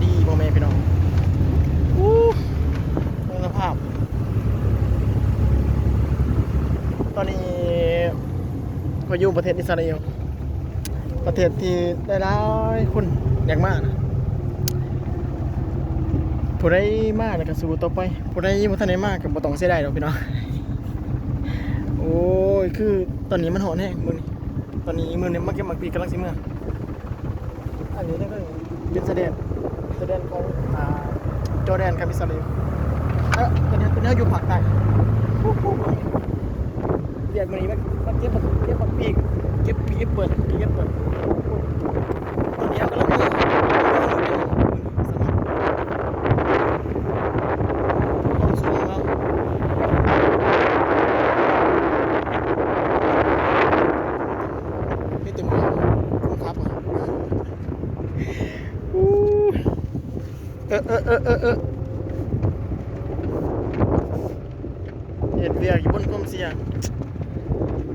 ດີພໍ່ແມ່ພີ່ນ້ອງ. ອູ້ ເບິ່ງສະພາບ. ຕອນນີ້ຂ້ອຍຢູ່ປະເທດອິດສະຣາເອວ, ປະເທດທີ່ຫຼາຍໆຄົນຢາກມານະ. ຜູ້ໃດມາແລ້ວກໍສູ້ຕໍ່ໄປ, ຜູ້ໃດບໍ່ທັນໄດ້ມາກໍບໍ່ຕ້ອງເສຍດາຍດອກພີ່ນ້ອງ. ໂອ້ຍ ຄືຕອນນີ້ມັນຮ້ອນແຮງມື້ນີ້. ຕອນນີ້ມື້ນີ້ມາເກັບໝາກປີກ ກຳລັງຊິເມືອ. ອັນນີ້ກໍເປັນຊາຍແດນ, ຊາຍແດນຂອງ ອ່າ ຈໍແດນກັບອິດສະຣາເອວ. ເອີ ຕອນນີ້ ຕອນນີ້ເຮົາຢູ່ພາກໃຕ້. ວຽກມື້ນີ້ມາ ມາເກັບ ເກັບໝາກປີກ ເກັບ ເກັບເປີດ ເກັບເປີດ. ຕອນນີ້ເຮົາກຳລັງເມືອ ເມືອຢູ່ໃນ ຄວາມສູງເນາະ. ມີແຕ່ໝອກ ຄົນຂັບ ອູ້ ເອີ ເອີ ເອີ ເອີ ເອີ ເຮັດວຽກຢູ່ບົນຄວາມສ່ຽງ,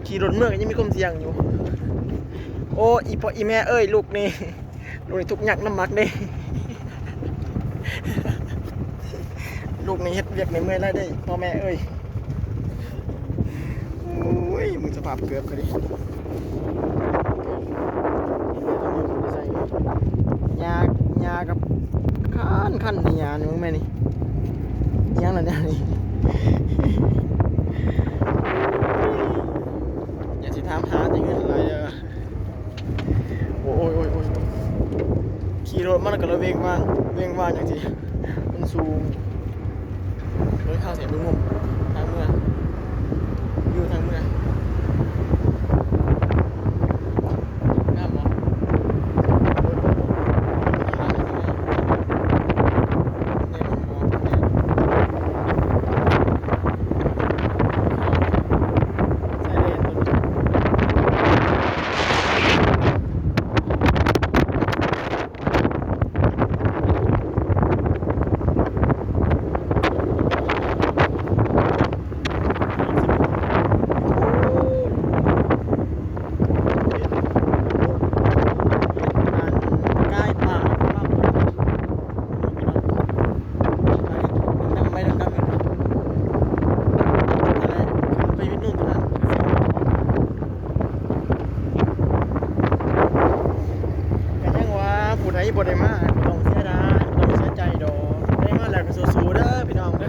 ຂີ່ລົດເມືອກໍຍັງມີຄວາມສ່ຽງຢູ່. ໂອ້ ອີພໍ່ອີແມ່ເອີຍ ລູກນີ້ ລູກນີ້ທຸກຍາກນຳໝາກເດ້. ລູກນີ້ເຮັດວຽກນີ້ເມື່ອຍຫຼາຍເດ້ພໍ່ແມ່ເອີຍ. ໂອ້ຍ ເບິ່ງສະພາບເກີບເຂົາເດ້. ຫຍ້າ ຫຍ້າກັບຄັນ ຄັນນີ້ ຫຍ້ານີ້ ເບິ່ງແມ່ນີ້. ອີຫຍັງລະແນວນີ້? ຢ່າຊິຖາມຫາແຕ່ເງິນຫຼາຍເດີ້. ໂອ້ຍ ໂອ້ຍ ໂອ້ຍ ໂອ້ຍ ໂອ້ຍ ຂີ່ລົດມັນກໍລະເວງວາງ ເວງວາງຈັ່ງຊີ້ ມັນສູງ. ເບິ່ງທາງໃສ່ເບິ່ງມຸມ ທາງເມືອ ວິວທາງເມືອ ງາມບໍ່? ກໍຍັງວ່າຜູ້ໃດບໍ່ໄດ້ມາກໍບໍ່ຕ້ອງເສຍດາຍ ບໍ່ຕ້ອງເສຍໃຈດອກ, ໄດ້ມາແລ້ວກໍສູ້ໆເດີພີ່ນ້ອງເດີ.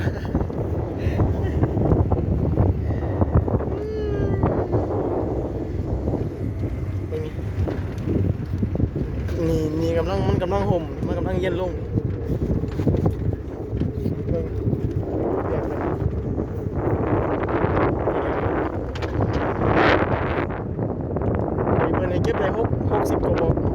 ນີ້ ນີ້ກຳລັງ ມັນກຳລັງຮົ່ມ ມັນກຳລັງເຢັນລົງ. ເບິ່ງ ມື້ນີ້ເກັບໄດ້ຫົກ ຫົກສິບກວ່າບອກ.